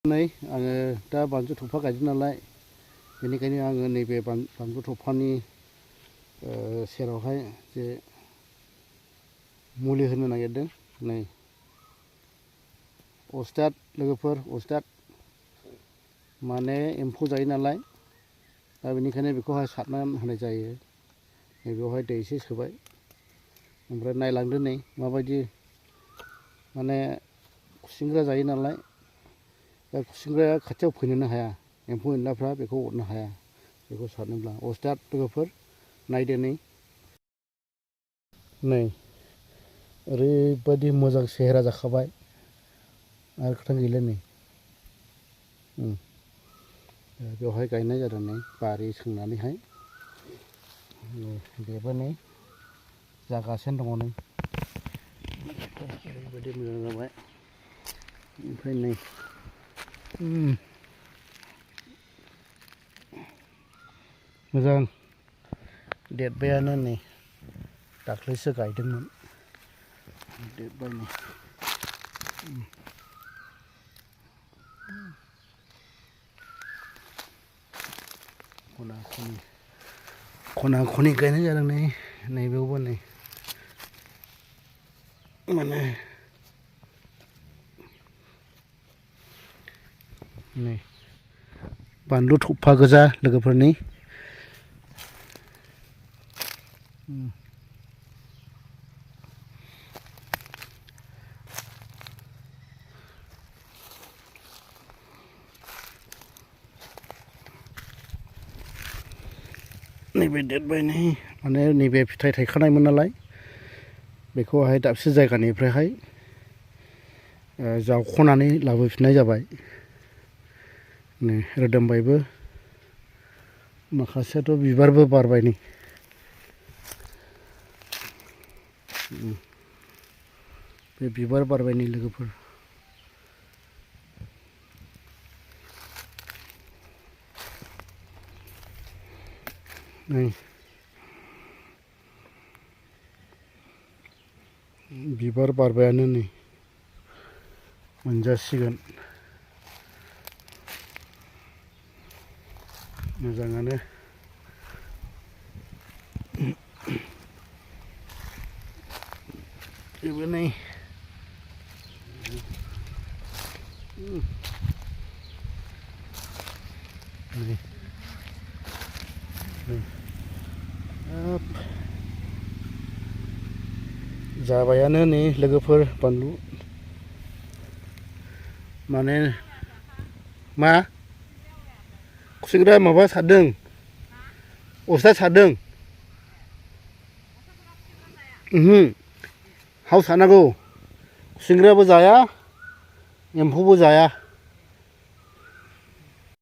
नै आङो दा बानलु थफा गायदों नालाय बेनिखायनो आङो नैबे बानलु थफानि सेरावहाय जे मुलि होनो नागिरदों नै अस्ताद लोगोफोर अस्ताद माने एम्फौ जायो नालाय दा बेनिखायनो बेखौहाय सारनानै होनाय जायो नै बेवहाय दै एसे सोबाय ओमफ्राय नायलांदो नै माबायदि माने खुसिंग्रा जायो नालाय दा खुसिंग्राया खाथियाव फैनोनो हाया एम्फौ एनलाफ्रा बेखौ अरनो हाया बेखौ सारनोब्ला अस्ताद लोगोफोर नायदो नै ओरैबायदि मोजां सेहेरा जाखाबाय आरो खोथा गैला नै बेवहाय गायनाय जादों नै बारि सोंनानैहाय बेबो नै जागासिनो दङ नै ओरैबायदि मोजां जाबाय ओमफ्राय नै मोजां देरबायानो नै दाख्लैसो गायदोंमोन देरबाय नै खना खनि गायनाय जादों नै नैबेयावबो नै माने नै बानलु थफा गोजा लोगोफोरनि नैबे देरबाय नै माने नैबे फिथाइ थायखानायमोन नालाय बेखौहाय दाबसे जायगानिफ्रायहाय जावख'नानै लाबोफिननाय जाबाय नै रोदोमबायबो माखासेयाथ' बिबारबो बारबाय नै बे बिबार बारबाय नै लोगोफोर नै बिबार बारबायानो नै मोनजासिगोन मोजाङानो बेबो नै जाबायानो नै लोगोफोर बानलु माने मा खुसिंग्रा माबा सारदों अस्ताद सारदों हाव सारनांगौ खुसिंग्रायाबो जाया एम्फौबो जाया